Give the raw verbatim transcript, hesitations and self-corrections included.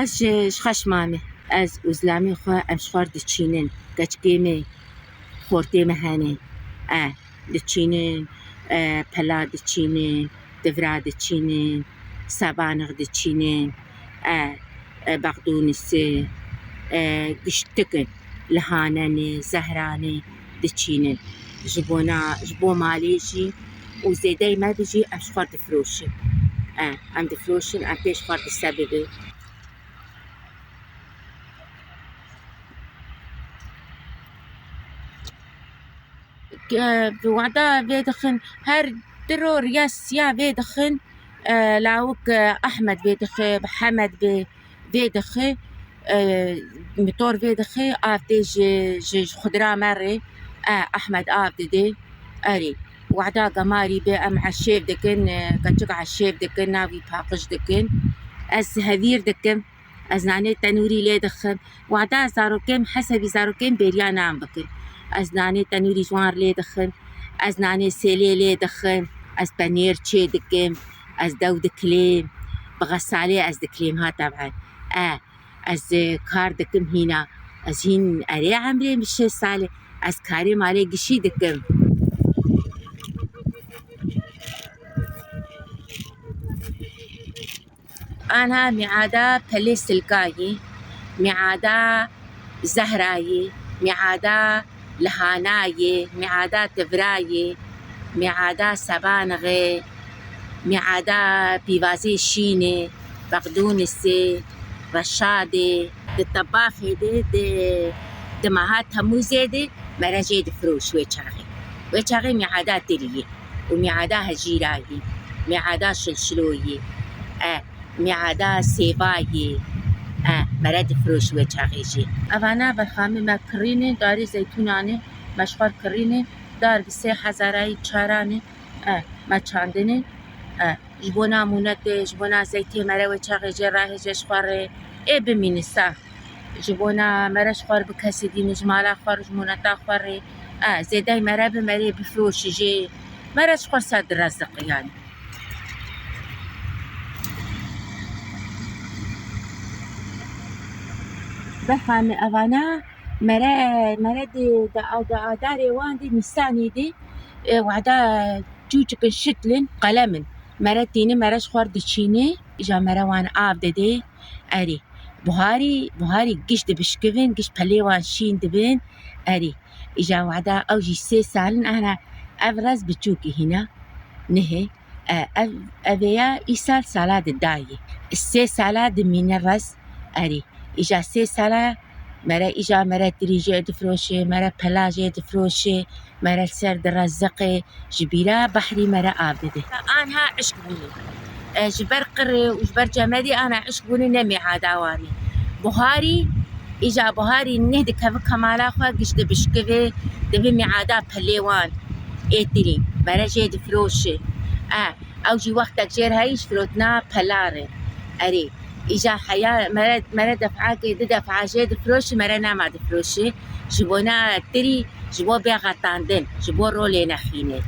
Ez ji, ji xweş mame. Ez û zilamê xwe em ji xwe re diçînin. Keçikê me, xortê me hene. E, diçînin, e, pela diçînin, divra diçînin, sebanix diçînin. E, e, bexdûnisê, e, giştikin. Lihanenê, zehranê diçînin. Ji bona, ji bo malê jî û zêdeyê me bi jî em ji xwe re difiroşin. E, em difiroşin, em pê ji xwe re disebibin. Ke bi wada vê dixin, her di ro riya siya vê dixin, e, lawik, e, Ehmed vê dixe, Hemed vê, vê dixe, e, mitor vê dixe, av tê ji, ji, ji xudira me rê, e, Ehmed av dide. Erê, wada gemarî bê, em eşêv dikin, e, keçik eşêv dikin, navî paqij dikin. Ez hevîr dikim. Ez nanê tenûrî lê dixim. Wada ez zarokêm, hesebî zarokêm bêriya nan bikin. Ez nanê tenûrî ji wan lê dixim. Ez nanê sêlê lê dixim. Ez penêr çê dikim. Ez dew diklêm. Bi xesalê ez diklêm ha teb'en. E, ez, e, kar dikim hîna. Ez hîn erê emrê min şêst sal e. Ez karê malê gişî dikim. Anha mîada pelê silkayî, mîada zehrayî, mîada lihanayê, mîada tivrayê, mîada sebanixê, mîada pîvazê şînê, bexdûnisê, reşadê. Di tebaxê de, di, di meha Temûzê de mere jê difiroş wê çaxê. Wê çaxê mîada tiriyê û mîada hejîrayê, mîada şilşiloyê, e, mîada sêvayê, e, mere difiroş wê çaxê jî. Evana berxamê me kirînê, darê zeytûnanê, me ji xwe kirînê, dar bi sê hezarayî çaranê, e, me çandinê, e, ji bona mûnetê, ji bona zeytê mere wê çaxê jê rahêje ji xwe rê, ê bimîne sax. Ji bona mere ji xwe re bi kesê dî ne, ji mala xwe re, ji mûneta xwe re, e, zêdey mere bi merê bifiroşi jê. Mere ji xwe ser direziqi yani. Befame evana mere, mere di, di, di adarê wan di Nîsanê di, e, wada çûçikin şitlin, qelemin. Mere tîni, mere ji xwe re diçîni, îja mere wan av dide. Erê. Buharî, buharî giş dibişkivin, giş pelê wan şîn dibin. Erê. Îja wada ew jî sê salin, ana ev rez biçûkî hîna. Nihê. E, ev, evê ya îsal sala di dayê. Sê sala dimîne rez. Erê. Îja sê sala mere, îja mere tirî jê difiroşê, mere pela jê difiroşê, mere li ser direziqê, ji bîra behrî mere av dide. Anha eşq bûne. E, ji ber qirê û ji ber cemedê ana eşq bûne ne mîada wan e. Buharî, îja buharî neh dikeve kemala xwe, giş dibişkive, dibe mîada pelê wan ê tirî. Mere jê difiroşe. E, ew jî wextek jê re heyî ji firotina pela re. Erê, îja heya mere, mere defakê di defa jê difiroşe, mere nema difiroşe. Ji bona tirî, ji bo bêxetandin, ji bo rolê nexîne.